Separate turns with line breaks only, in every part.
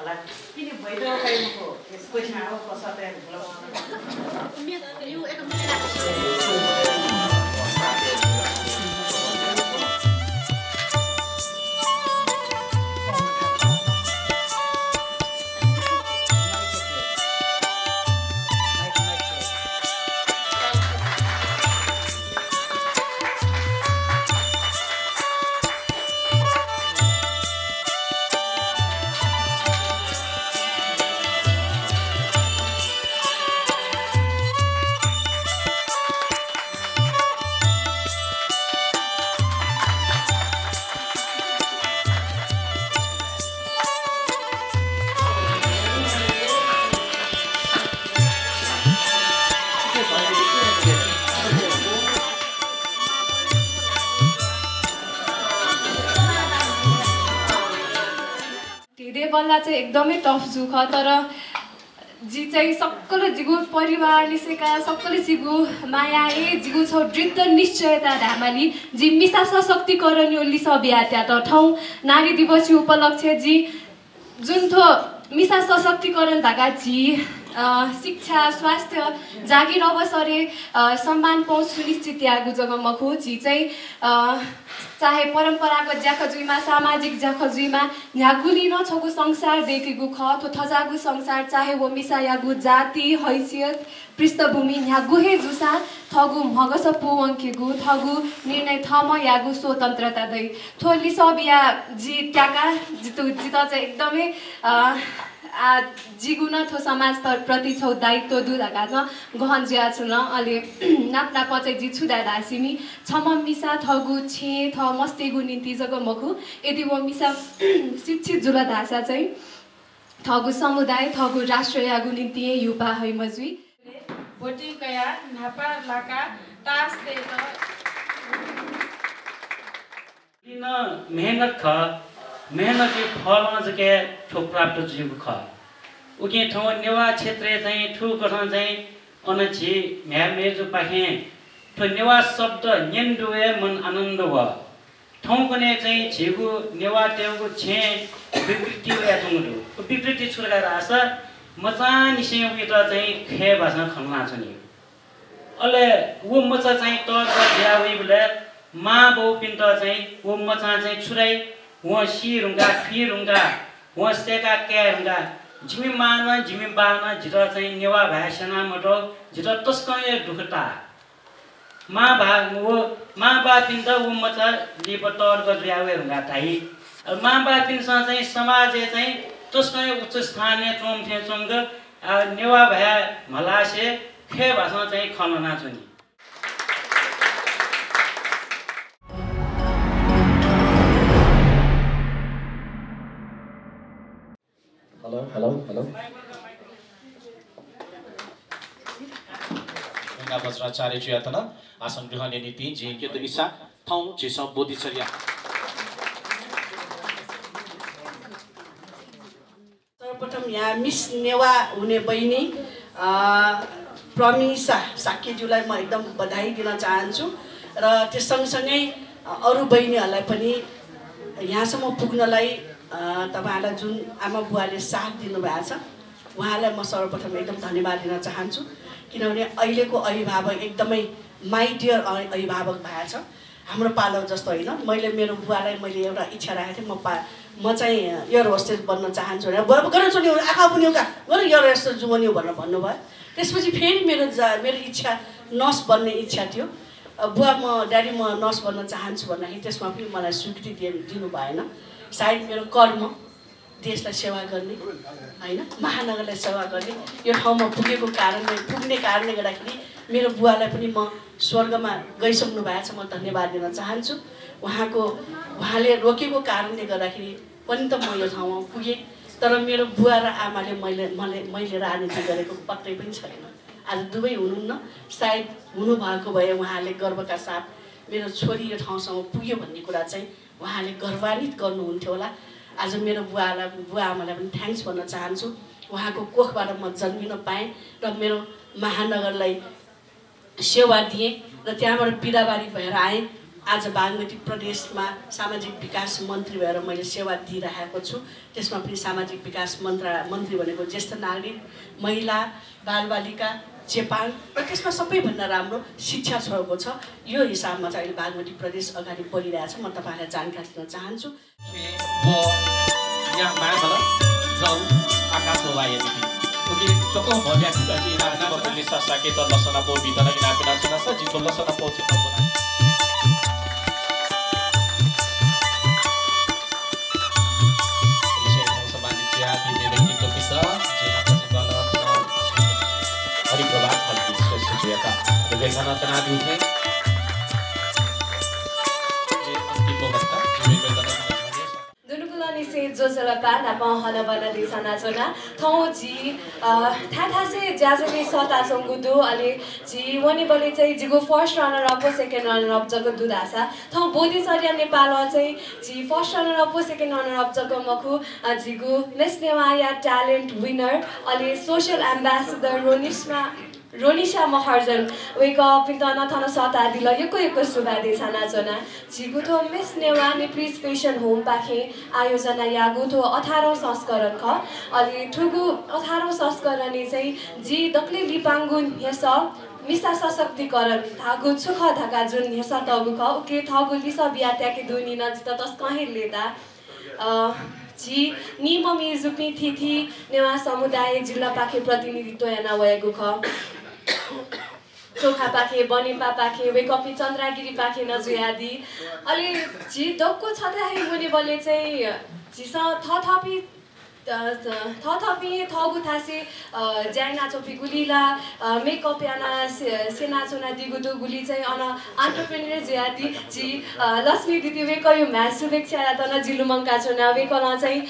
होला किन भइदो काइमको यसको छाडो कसते यो एक
बल्ला चाहिँ एकदमै टफ जुख तर जी चाहिँ सक्कल जिगु परिवारले सेका सक्कल जिगु माया ए जिगु छौ दृढ निश्चयता धामाली जी मिसा सशक्तिकरण यो लिस बिहात्या त ठाउँ नारी दिवस उपलक्ष्य जी जुन थो मिसा सशक्तिकरण धागा जी शिक्षा स्वास्थ्य जागिर अवसरे सम्मान पहुँच सुनिश्चित यागु जग्गामा खो जी चाहिँ चाहे परम्परागत ज्याखजुईमा सामाजिक ज्याखजुईमा न्यागुली नछगु संसार देखेगु ख थो थजागु संसार चाहे वो मिसा यागु जाति हैसियत पृष्ठभूमि न्यागुहे जुसा थगु मगस पुवंकेगु थगु निर्णय थम यागु स्वतन्त्रता दै थो लिसबिया जी ट्याका जितु जित चाहिँ एकदमै जिगुन थो समाज प्रति छौ दायित्व दुधाका न गहन ज्या छु न अलि नाप्ना पचै जी छुदा दासिमी छम मिसा थगु छे थ मस्तेगु निम्ति जग मखु यदि वो मिसा शिक्षित जुल धासा चाहिँ थगु समुदाय थगु राष्ट्र यागु निम्ति युपा है मजुई
बोटी कया नापा लाका तास दे
इन मेहनत ख मेहनत के फल जके ठो प्राप्त जीव ख उके ठाउँ नेवा क्षेत्र चाहिँ ठु कठन चाहिँ अनछि म्या मेजु पाखे ठो नेवा शब्द नेन्दुए मन आनन्द व ठाउँ कने चाहिँ झिगु नेवा टेउगु छे विकृति या तुङडु विकृति छुरगा रास मचा निसे उत चाहिँ खे भाषा खन्ना छ नि अले वो मचा चाहिँ त ज्यावी बले मा बौ पिन्त चाहिँ वो मचा चाहिँ छुराई वो सिरुंगा फिरुंगा वो सेका केरुंगा जिमी मान जिमी बान जित चाहिँ नेवा भाषाना मटो जित तस्कय दुखता मा भा वो मा बा पिन्त वो मचा लिपतर गजुयावे रुंगा ताई मा बा पिन्स चाहिँ समाज चाहिँ तस्कय उच्च स्थानीय चोम थे चोंग नेवा भया मलासे खे भाषा चाहिँ खलना छुनी
Hello. Nga Vajracharya Jyatana Asan Grihane Niti Ji Isa Thong Jisa Bodhicharya.
सर्वप्रथम यहाँ मिस नेवा हुने बहिनी प्रमिसा साक्यज्यूलाई म एकदम बधाई दिन चाहन्छु र त्यस सँगसँगै अरू बहिनीहरूलाई पनि यहाँसम्म पुग्नलाई तपाईहरुलाई जुन आमा बुवाले साथ दिनुभएको छ उहाँलाई म सर्वप्रथम एकदम धन्यवाद दिन चाहन्छु किनभने अहिलेको अभिभावक एकदमै माई डियर अभिभावक भएको छ हाम्रो पालो जस्तो हैन मैले मेरो बुवालाई मैले एउटा इच्छा राखेको थिएँ म चाहिँ एयर होस्टेस बन्न चाहन्छु र बुवा गर्न चोल्यो आँखा पनि उका गर एयर होस्टेस जुवन्यो भनेर भन्नुभयो त्यसपछि फेरि मेरो इच्छा नर्स बन्ने इच्छा थियो बुवा म ड्याडी म नर्स बन्न चाहन्छु भन्दाखेरि त्यसमा पनि मलाई स्वीकृति दिनु भएन सायद मेरो कर्म देशलाई सेवा गर्ने हैन महानगरलाई सेवा गर्ने यो ठाउँमा पुग्ने कारणले गर्दाखेरि मेरो बुवालाई पनि म स्वर्गमा गइसक्नु भएको छ म धन्यवाद दिन चाहन्छु उहाँले रोकेको कारणले गर्दाखेरि पनि त म यो ठाउँमा पुगेँ तर मेरो बुवा र आमाले मैले राजनीति गरेको पत्रै पनि छैन आज दुवै हुनुहुन्न सायद हुनुभएको भए उहाँले गर्वका साथ मेरो छोरी यो ठाउँसम्म पुग्यो भन्ने कुरा चाहिँ उहाँले गर्वान्वित गर्नुहुन्थ्यो होला आज मेरो बुवा आमालाई पनि थ्याङ्क्स भन्न चाहन्छु उहाँको कोखबाट म जन्मिन पाएँ र मेरो महानगरलाई सेवा दिएँ र त्यहाँबाट बिराबारी भएर आएँ आज बागमती प्रदेशमा सामाजिक विकास मन्त्री भएर मैले सेवा दिइरहेको छु। त्यसमा पनि सामाजिक विकास मन्त्री भनेको ज्येष्ठ नागरिक, महिला, बालबालिका, चेपाङ र त्यसमा सबैभन्दा राम्रो शिक्षा छोएको छ। यो हिसाबमा चाहिँ अहिले बागमती प्रदेश अगाडि बढिरहेछ। म तपाईँलाई जानकारी दिन चाहन्छु।
Porque toco pode aqui na polícia saque to losana po bitana ina pina suna sa jito losana po chito pona. Polisi yang sama dia di व्यक्ति तो पिता जे आपसे बना हरि प्रभात हरि सुजयता विवेकानंद तना दिउथे ये अंतिम अवस्था विवेकानंद
से जो जलका नापा हना बना दिसना चना थौ जी था से ज्याजले सता संगुदु अलि जी वनी बले चाहिँ जिगो first runner up second runner up जग दुदासा थौ बोधिसरिया नेपाल चाहिँ जी first runner up second runner up जग मखु जिगु नेसनेवाया ट्यालेन्ट विनर अलि सोशल एम्बेसडर रोनिशा महर्जन वेका पिताना थाना सता दिल यको सुबादे साना जना जिगुथो मिस नेवा नेप्रिसिएसन होम पाखे आयोजना यागुथो 18औं संस्करण ख अलि ठुगु 18औं संस्करण चाहिँ जी दक्ले लिपाङ्गुन हेस मिसा सशक्तिकरण थागु सुख धका जुन हेस तगु ख ओके थगु लिसा बियात्याके दुनी नजित तस कहे लेदा जी निममी जुक्नी थिथि नेवा समुदाय जिल्ला पाखे प्रतिनिधित्व याना भएको ख चोखा पाखे बनेपा पाखे वेकपी चन्द्रागिरी पाखे नजुयादी अलि जी दक्को छताही मुनि बले चाहिँ जिस थथपी थगु थासे ज्याना चोपी गुलीला मेकअप याना सेना चुना दिगुदु गुली चाहिँ अन एन्टरप्रेन्योर ज्यादी जी लक्ष्मी दिदी वेकयु म्यास शुभेच्छा तन जिलुमंका चुना वेकला चाहिँ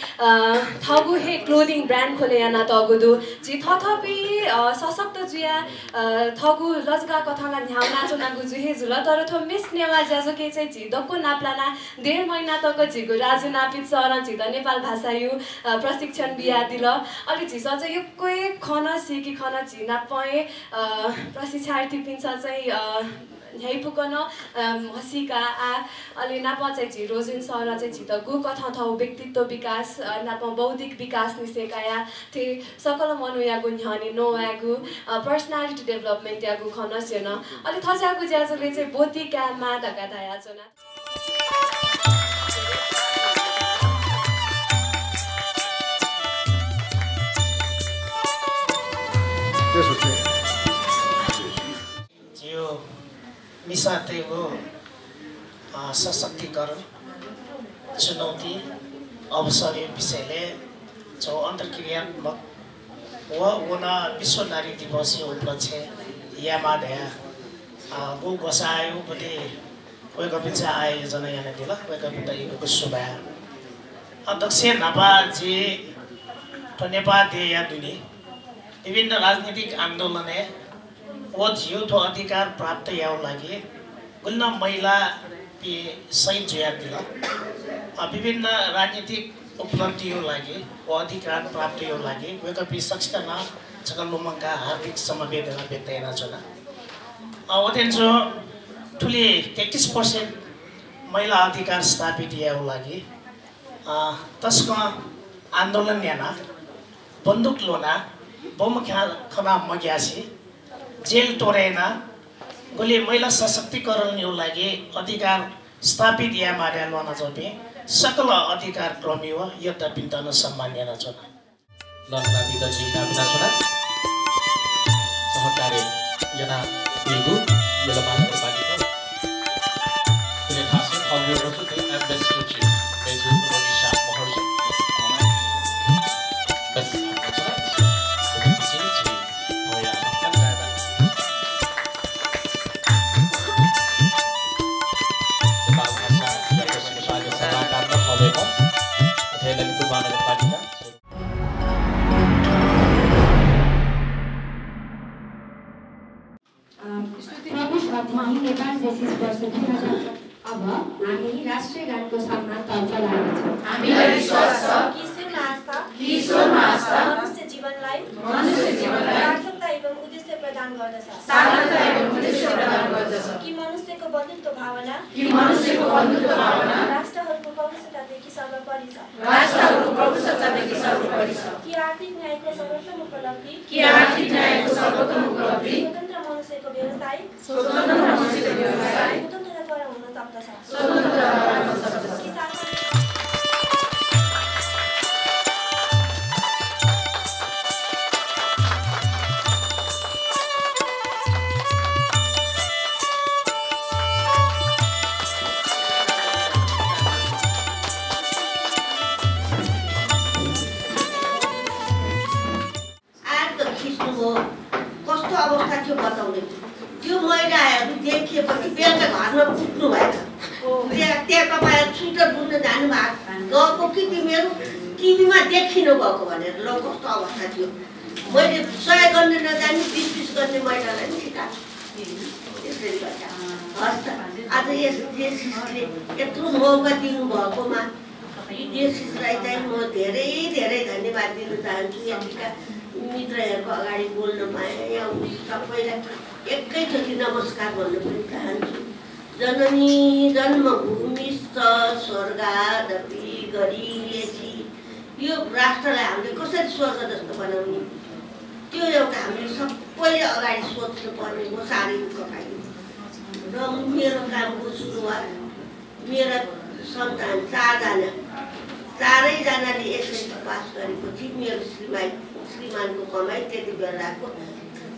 थगु हे क्लोथिङ ब्रान्ड खोले याना तगुदु जी थथपी सशक्त जुया थगु लजगा कथाला न्याउना चुना गुजु हे जुल तर थो मिस नेवा ज्याजो के चाहिँ जी दक्को नाप्लाना 1.5 महिना तक जिगु राजु नापित सरन जी त नेपाल भाषा यु शिक्षण बिहा दिल अलि झिस चाहिँ यो कोही खन सिकी खन झिना पए प्रशिक्षार्थी पिन्छ चाहिँ यही पुकन हसिका आ अलि नाप चाहिँ झिरोजिन सर चाहिँ झित गु कथा थौ व्यक्तित्व विकास नाप बौद्धिक विकास निसेकाया थे सकल मनुयागु न्हनि नोयागु पर्सनालिटी डेभलपमेन्ट यागु खनस न अलि थजागु ज्याजले चाहिँ बोतिका मा धका थाया छना
यो मिसातेको सशक्तिकरण चुनौती अवसर यो विषयले जो अन्तर्क्रियात्मक वना विश्व नारी दिवस उपलक्ष्य यामादया गो गसायो बदे वेगपिचा आयोजना याना दिला वेगपिता इको सुबा अध्यक्ष नापा जी नेपाल देया दुनी विभिन्न राजनीतिक आन्दोलन वो जियो तो अधिकार प्राप्त याव लागि गुल्न महिला पे सही जुया दिला विभिन्न राजनीतिक उपलब्धियों लागि वो अधिकार प्राप्त यो लागि वेकपी सक्छना छकलुमंका हार्दिक समवेदना व्यक्त गर्न छना वतेन जो ठुली 33% महिला अधिकार स्थापित याव लागि तस्को आन्दोलन याना बन्दुक लोना बम खना मग्यासी जेल तोरेना गोली महिला सशक्तिकरण यो लागि अधिकार स्थापित या मार्या लना जपे सकल अधिकार क्रमियो यता पिन्तन सम्मान याना छन
लना बिदा जिना बिना छना सहकारी yana ibu yela mana pani to ini hasil audio itu tuh ambassador chief Bezu Ronisha Mahorjan bes
अब हामी राष्ट्रिय गानको सम्मानतर्फ लाग्नेछौँ। हामीलाई विश्वास छ कि ईश्वरमा आस्था मनुष्य जीवनलाई सार्थकता एवं उद्देश्य प्रदान गर्दछ। कि मनुष्यको बन्धुत्व भावना राष्ट्रहरूको प्रभुसत्तादेखि सर्वोपरि छ कि आर्थिक न्यायको सर्वोत्तम उपलब्धि स्वतन्त्र मनुष्यको व्यवसायिक स्वतन्त्रताद्वारा हुन सक्दछ कि
कस्तो अवस्था थियो बताउने त्यो महिलाहरू देखिएपछि बेलुका घरमा पुग्नु भएन त्यहाँ तपाईँहरू स्वेटर बुन्न जानुभएको गएको कि तिमीहरू टिभीमा देखिनु भएको भनेर ल कस्तो अवस्था थियो मैले सहयोग गर्ने नजाने 20-20 गर्ने महिलालाई पनि सिकाएको यसरी गर्दा हस् त आज यस देशले यत्रो मौका दिनुभएकोमा देशलाई चाहिँ म धेरै धेरै धन्यवाद दिन चाहन्छु यतिका मित्रहरूको अगाडि बोल्न पाएँ यहाँ सबैलाई एकैचोटि नमस्कार भन्न पनि चाहन्छु जननी जन्मभूमि स्वर्गादपि गरिएछि यो राष्ट्रलाई हामीले कसरी स्वर्ग जस्तो बनाउने त्यो एउटा हामीले सबैले अगाडि सोच्नु पर्ने हो साह्रै कपाइनु र मेरो कामको सुरुवात मेरा सन्तान चारैजनाले एसएससी पास गरेपछि मेरो श्रीमानको कमाइ त्यति बेलाको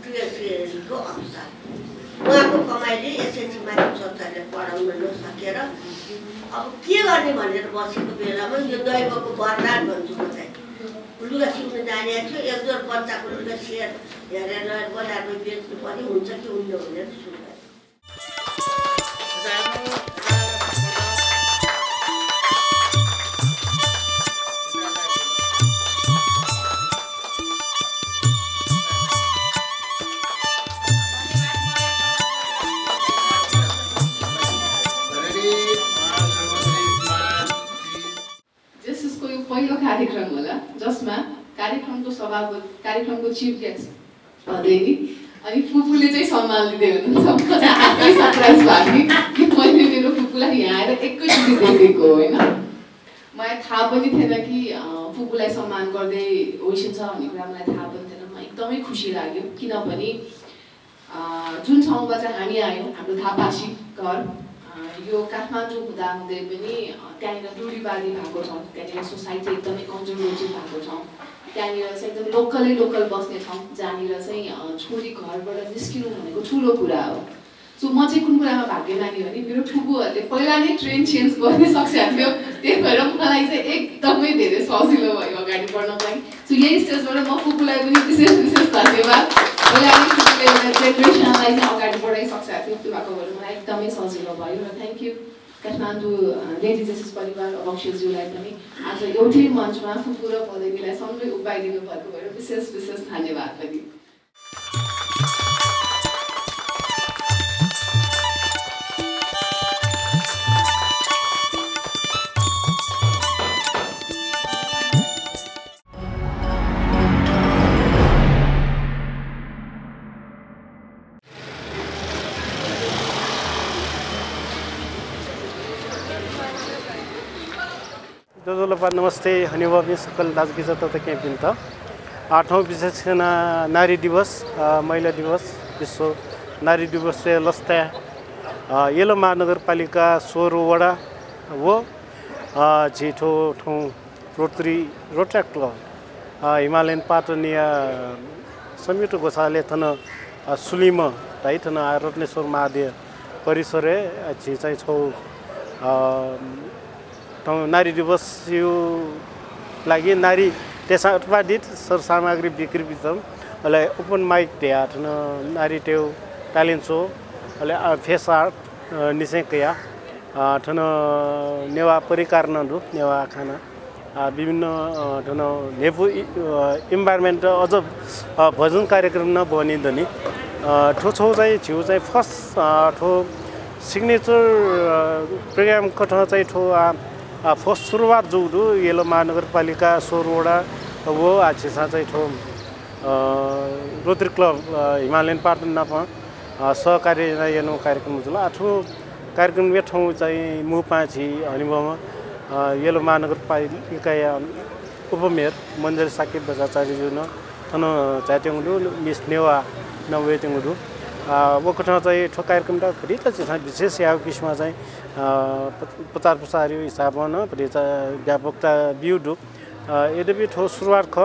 ट्रेसरीको अनुसार उहाँको कमाइले एसएससीमा छोराछोरीलाई पढाउन नसकेर अब के गर्ने भनेर बसेको बेलामा यो दैवको वरदान भन्छु म चाहिँ लुगा सिक्नु जाने थियो एक जोर बच्चाको लुगा सेयर हेरेर बजारमा बेच्नु पर्ने हुन्छ कि हुन्न भनेर सुरु गरेँ
पहिलो कार्यक्रम होला जसमा कार्यक्रमको चिफ गेस्ट भदैनी अनि फुपूले चाहिँ सम्मान लिँदै हुनुहुन्छ म चाहिँ आफै सरप्राइज भएको कि मैले मेरो फुपूलाई यहाँ आएर एकैचोटि देखेको होइन मलाई थाहा पनि थिएन कि फुपूलाई सम्मान गर्दै होइसिन्छ भन्ने कुरा मलाई थाहा पनि थिएन म एकदमै खुसी लाग्यो किनभने जुन ठाउँबाट चाहिँ हामी आयौँ हाम्रो थापासी घर यो काठमाडौँ हुँदाहुँदै पनि त्यहाँनिर रूढिवादी भएको ठाउँ त्यहाँनिर सोसाइटी एकदमै कन्जर्भेटिभ भएको ठाउँ त्यहाँनिर चाहिँ एकदम लोकल बस्ने ठाउँ जहाँनिर चाहिँ छोरी घरबाट निस्किनु भनेको ठुलो कुरा हो सो म चाहिँ कुन कुरामा भाग्यमानी भने मेरो फुपूहरूले पहिला नै ट्रेन चेन्ज गर्ने सक्सेस थियो त्यही भएर मलाई चाहिँ एकदमै धेरै सजिलो भयो अगाडि बढ्नको लागि सो यही स्टेजबाट म फुपूलाई पनि विशेष धन्यवाद पहिला नै फुपूले एउटा जेनेरेसनलाई चाहिँ अगाडि बढाइसक्छ थियो त्यो भएको भएर मलाई एकदमै सजिलो भयो र thank you Kathmandu ladies SS परिवार अध्यक्षज्यूलाई पनि आज एउटै मञ्चमा फुपू र पदवीलाई सँगै उपाइदिनु भएको भएर विशेष धन्यवाद पनि
दोजोलोपा नमस्ते हनिवामी सकल दाजुगिजा तथा क्याम्पिन त 8औं विशेष नारी दिवस महिला दिवस विश्व नारी दिवस लस्ता येलो महानगरपालिका 16 वडा वो छिटो ठाउँ रोटरी क्लब हिमालयन पाटनिया संयुक्त गोसाले थन सुलिम है थन रत्नेश्वर महादेव परिसर चाहिँ छौ नारी दिवस यो लागि नारी त्यसमा उत्पादित सरसामग्री बिक्री वितरण अहिले ओपन माइक त्यहाँ नारी टेउ ट्यालेन्ट सो अहिले फेस आर्ट निसे कया ठन नेवा परिकार नदु नेवा खाना विभिन्न ठन नेपु इन्भाइरोमेन्ट अझ भजन कार्यक्रम न बनिदनी ठो छौ चाहिँ छिउ चाहिँ फर्स्ट ठो सिग्नेचर प्रोग्राम कठ चाहिँ ठो फर्स्ट सुरुवात जोडु येलो महानगरपालिका 16 वडा वो आछेसा चाहिँ ठो रोटरी क्लब हिमालयन पाटन नापा सहकारी यनो कार्यक्रम जुल आठो कार्यक्रम ठाउँ चाहिँ मुपाछी हनिममा येलो महानगरपालिका उपमेयर मन्दिर साकेत बजाचार्यज्यू न थन जाट्याउँदु मिस नेवा नवेट्याउँदु वो ठाउँ चाहिँ ठो कार्यक्रम त फेरि त विशेष या किसिममा चाहिँ प्रचार प्रसार हिसाबमा न फेरि व्यापकता बिउडु यद्यपि ठो सुरुवात ख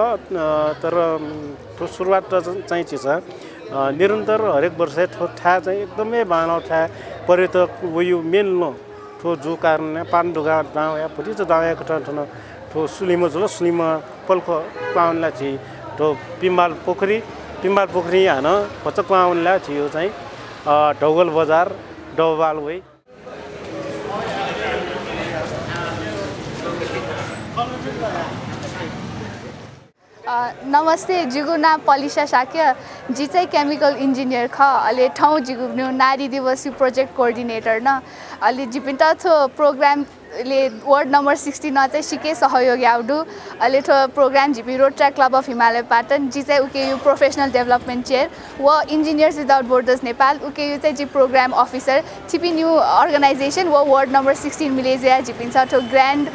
तर ठो सुरुवात चाहिँ चिज निरन्तर हरेक वर्ष ठो ठा चाहिँ एकदमै बानो ठा पर्यटक वयु मेन लो ठो जो कारण पान ढुगा गाउँ या फुटी चाहिँ दाया कठा ठन ठो सुलिमो जुल सुलिमो पल्खो पाउनला छि ठो पिम्बाल पोखरी हान पचक पाउनला थियो चाहिँ ढौगल बजार डौबाल वै
नमस्ते जिगु नाम पलिसा साक्य जी चाहिँ केमिकल इन्जिनियर ख अहिले ठाउँ जिगु नारी दिवस प्रोजेक्ट कोअर्डिनेटर न अहिले जिपिन त थो प्रोग्रामले वार्ड नम्बर 16 न चाहिँ सिके सहयोग आउडु अहिले थो प्रोग्राम जिपी road track club of Himalaya Patan जी चाहिँ उके यु प्रोफेसनल डेभलपमेन्ट चेयर व इन्जिनियर्स विदाउट बोर्डर्स नेपाल उके यु चाहिँ जी प्रोग्राम अफिसर छिपी न्यू अर्गनाइजेसन व वार्ड नम्बर 16 मिलेजिया जिपिन छ थो grand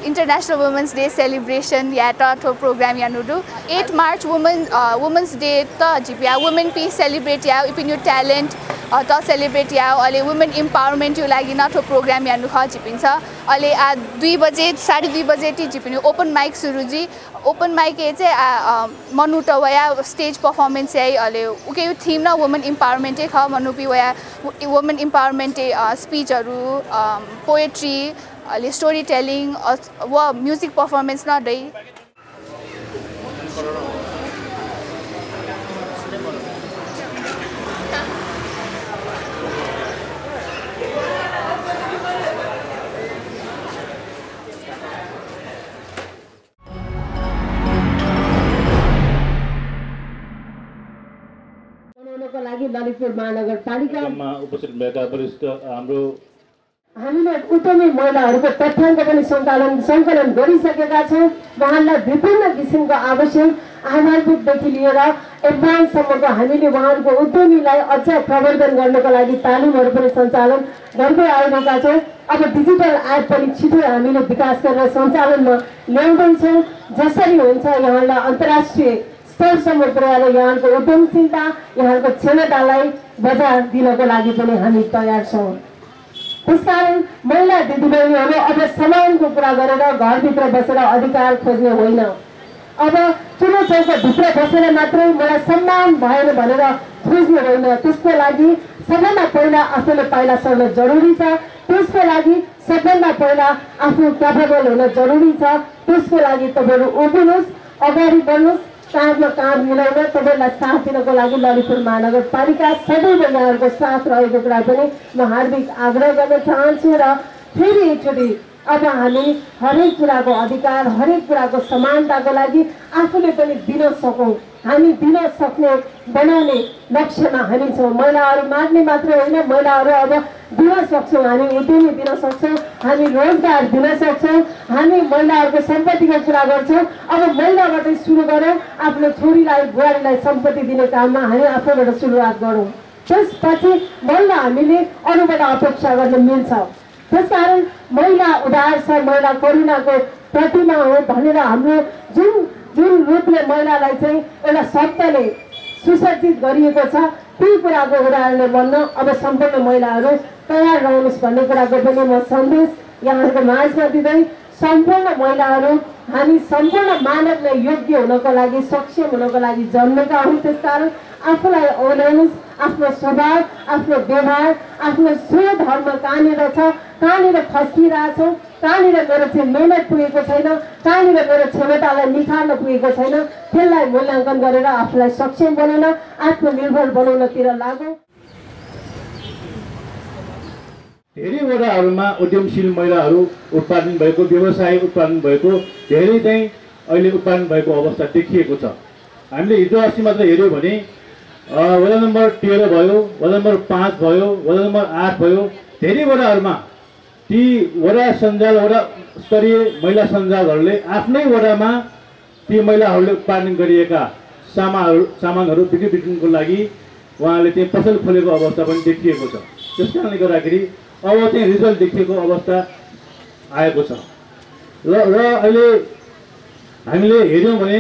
international women's day celebration या थो प्रोग्राम या नुडु 8 मार्च वुमेन्स डे त जिपिया वुमेन पीस सेलिब्रेट या इपिन यु ट्यालेन्ट त सेलिब्रेट या अहिले वुमेन इम्पावरमेन्ट यो लागि न थो प्रोग्राम या नुख जिपिन्छ अहिले 2 बजे 2:30 बजे टी जिपिन ओपन माइक सुरुजी ओपन माइक चाहिँ मनुट वया स्टेज पर्फर्मेन्स है अहिले उके यो थीम न वुमेन इम्पावरमेन्ट ख मनुपी वया वुमेन इम्पावरमेन्ट स्पीचहरू पोएट्री अहिले स्टोरी टेलिङ व म्युजिक पर्फर्मेन्स न दै
ललितपुर महानगरपालिकामा
उपस्थित भएका वरिष्ठ हाम्रो
हामीले उद्यमी महिलाहरूको तथ्याङ्क पनि सङ्कलन गरिसकेका छौँ। उहाँलाई विभिन्न किसिमको आवश्यक आधारभूतदेखि लिएर एडभान्ससम्मको हामीले उहाँहरूको उद्यमीलाई अझ प्रवर्धन गर्नको लागि तालिमहरू पनि सञ्चालन गर्दै आइरहेका छौँ। अब डिजिटल एप पनि छिटो हामीले विकास गरेर सञ्चालनमा ल्याउँदैछौँ। जसरी हुन्छ यहाँलाई अन्तर्राष्ट्रिय स्तरसम्म पुर्याएर यहाँको उद्यमशीलता यहाँको क्षमतालाई बजार दिनको लागि पनि हामी तयार छौँ। त्यसकारण महिला दिदीबहिनीहरू अब समानको कुरा गरेर घरभित्र बसेर अधिकार खोज्ने होइन। अब ठुलो चौकभित्र बसेर मात्रै मलाई सम्मान भएन भनेर खोज्ने होइन। त्यसको लागि सबभन्दा पहिला आफूले पाइला सर्न जरुरी छ। त्यसको लागि सबभन्दा पहिला आफ्नो क्यापेबल हुन जरुरी छ। त्यसको लागि तपाईँहरू उभिनुहोस्, अगाडि बढ्नुहोस्, काँधमा काँध मिलाउन तपाईँलाई साथ दिनको लागि ललितपुर महानगरपालिका सदैव यहाँहरूको साथ रहेको कुरा पनि म हार्दिक आग्रह गर्न चाहन्छु। र फेरि एकचोटि अब हामी हरेक कुराको अधिकार हरेक कुराको समानताको लागि आफूले पनि दिन सकौँ, हामी दिन सक्ने बनाउने लक्ष्यमा हामी छौँ। महिलाहरू माग्ने मात्र होइन, महिलाहरू अब दिन सक्छौँ, हामी उद्यमी दिन सक्छौँ, हामी रोजगार दिन सक्छौँ, हामी महिलाहरूको सम्पत्तिको कुरा गर्छौँ। अब महिलाबाटै सुरु गरौँ, आफ्नो छोरीलाई बुहारीलाई सम्पत्ति दिने काममा हामी आफूबाट सुरुवात गरौँ। त्यसपछि महिला हामीले अरूबाट अपेक्षा गर्न मिल्छ। त्यसकारण महिला उदार छ, महिला करुणाको प्रतिमा हो भनेर हाम्रो जुन रूपले महिलालाई चाहिँ एउटा शब्दले सुसज्जित गरिएको छ ती कुराको उदाहरणले भन्न अब सम्पूर्ण महिलाहरू तयार रहनुहोस् भन्ने कुराको पनि म सन्देश यहाँहरूको माझमा दिँदै सम्पूर्ण महिलाहरू हामी सम्पूर्ण मानवले योग्य हुनको लागि सक्षम हुनको लागि जन्मेका हौँ। त्यसकारण आफूलाई औल्याउनुहोस्, आफ्नो स्वभाव आफ्नो व्यवहार आफ्नो स्वधर्म कहाँनिर छ, कहाँनिर खस्किरहेछौँ, कहाँनिर मेरो चाहिँ मेहनत पुगेको छैन, कहाँनिर मेरो क्षमतालाई निखार्न पुगेको छैन, त्यसलाई मूल्याङ्कन गरेर आफूलाई सक्षम बनाउन आत्मनिर्भर बनाउनतिर लागौँ।
धेरै वडाहरूमा उद्यमशील महिलाहरू उत्पादन भएको व्यवसाय उत्पादन भएको धेरै चाहिँ अहिले उत्पादन भएको अवस्था देखिएको छ। हामीले हिजो अस्ति मात्र हेऱ्यौँ भने वडा नम्बर 13 भयो, वडा नम्बर 5 भयो, वडा नम्बर 8 भयो, धेरै वडाहरूमा ती वडा सञ्जाल वडा स्तरीय महिला सञ्जालहरूले आफ्नै वडामा ती महिलाहरूले उत्पादन गरिएका सामानहरू बिक्रीको लागि उहाँले चाहिँ पसल खोलेको अवस्था पनि देखिएको छ। त्यस कारणले गर्दाखेरि अब चाहिँ रिजल्ट देखिएको अवस्था आएको छ र अहिले हामीले हेऱ्यौँ भने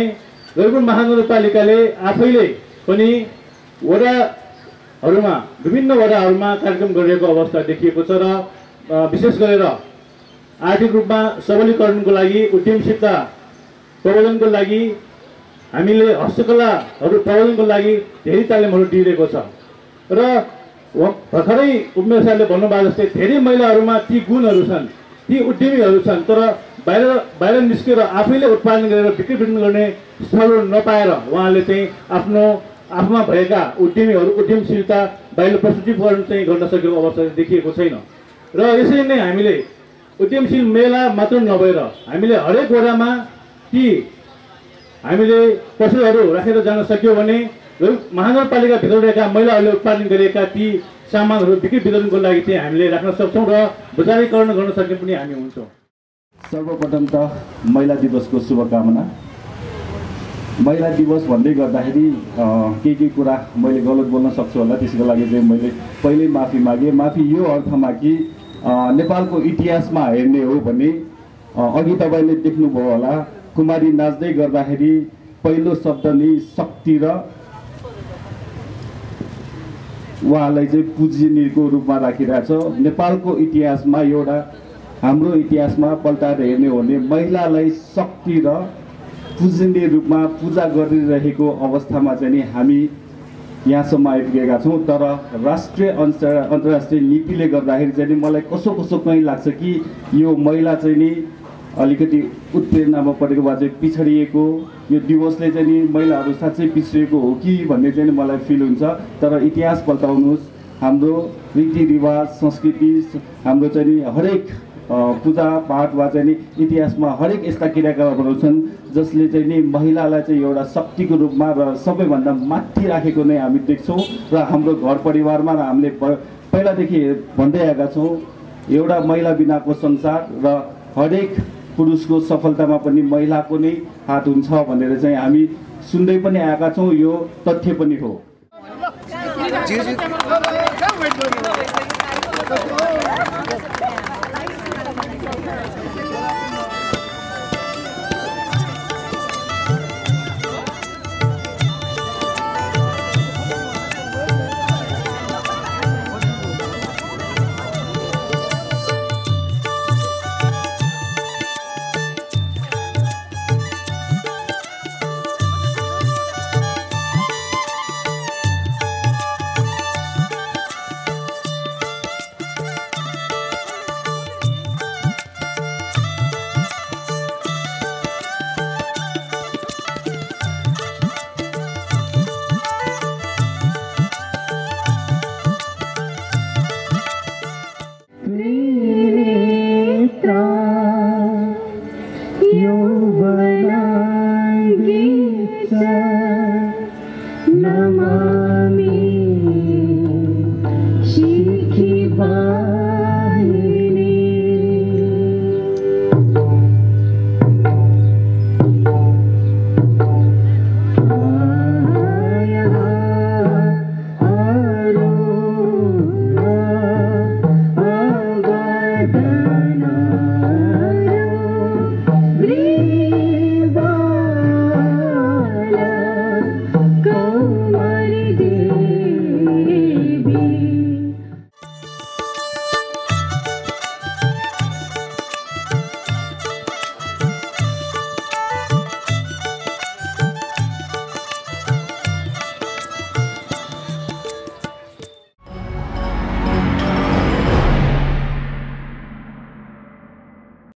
गैरपुर महानगरपालिकाले आफैले पनि वडाहरूमा विभिन्न वडाहरूमा कार्यक्रम गरिरहेको अवस्था देखिएको छ र विशेष गरेर आर्थिक रूपमा सबलीकरणको लागि उद्यमशीलता प्रबन्धनको लागि हामीले हस्तकलाहरू प्रबन्धनको लागि धेरै तालिमहरू दिइरहेको छ र भर्खरै उमेश सरले भन्नुभएको जस्तै धेरै महिलाहरूमा ती गुणहरू छन्, ती उद्यमीहरू छन्, तर बाहिर निस्केर आफैले उत्पादन गरेर बिक्री वितरण गर्ने स्थलहरू नपाएर उहाँले चाहिँ आफूमा भएका उद्यमीहरू उद्यमशीलता बाहिर प्रस्तुतीकरण चाहिँ गर्न सकेको अवस्था देखिएको छैन। र यसरी नै हामीले उद्यमशील मेला मात्र नभएर हामीले हरेक वडामा ती हामीले पसलहरू राखेर जान सक्यौँ भने महानगरपालिकाभित्र रहेका महिलाहरूले उत्पादन गरेका ती सामानहरू बिक्री वितरणको लागि चाहिँ हामीले राख्न सक्छौँ र बजारीकरण गर्न सक्ने पनि हामी हुन्छौँ।
सर्वप्रथम त महिला दिवसको शुभकामना। महिला दिवस भन्दै गर्दाखेरि के कुरा मैले गलत बोल्न सक्छु होला, त्यसको लागि चाहिँ मैले पहिल्यै माफी मागेँ। माफी यो अर्थमा कि नेपालको इतिहासमा हेर्ने हो भने अघि तपाईँले देख्नुभयो होला, कुमारी नाच्दै गर्दाखेरि पहिलो शब्द नै शक्ति र उहाँलाई चाहिँ पूजनीयको रूपमा राखिरहेछ। नेपालको इतिहासमा एउटा हाम्रो इतिहासमा पल्टाएर हेर्ने हो भने महिलालाई शक्ति र पूजनीय रूपमा पूजा गरिरहेको अवस्थामा चाहिँ नि हामी यहाँसम्म आइपुगेका छौँ। तर राष्ट्रिय अन्तर्राष्ट्रिय नीतिले गर्दाखेरि चाहिँ मलाई कसो कहीँ लाग्छ कि यो महिला चाहिँ नि अलिकति उत्प्रेरणामा परेको वा चाहिँ पिछडिएको यो दिवसले चाहिँ नि महिलाहरू साँच्चै पिछडिएको हो कि भन्ने चाहिँ मलाई फिल हुन्छ। तर इतिहास पल्टाउनुहोस्, हाम्रो रीतिरिवाज संस्कृति हाम्रो चाहिँ नि हरेक पूजापाठ वा चाहिँ नि इतिहासमा हरेक यस्ता क्रियाकलापहरू छन् जसले चाहिँ नि महिलालाई चाहिँ एउटा शक्तिको रूपमा र सबैभन्दा माथि राखेको नै हामी देख्छौँ। र हाम्रो घर परिवारमा र हामीले पहिलादेखि भन्दै आएका छौँ, एउटा महिला बिनाको संसार र हरेक पुरुषको सफलतामा पनि महिलाको नै हात हुन्छ भनेर चाहिँ हामी सुन्दै पनि आएका छौँ। यो तथ्य पनि हो।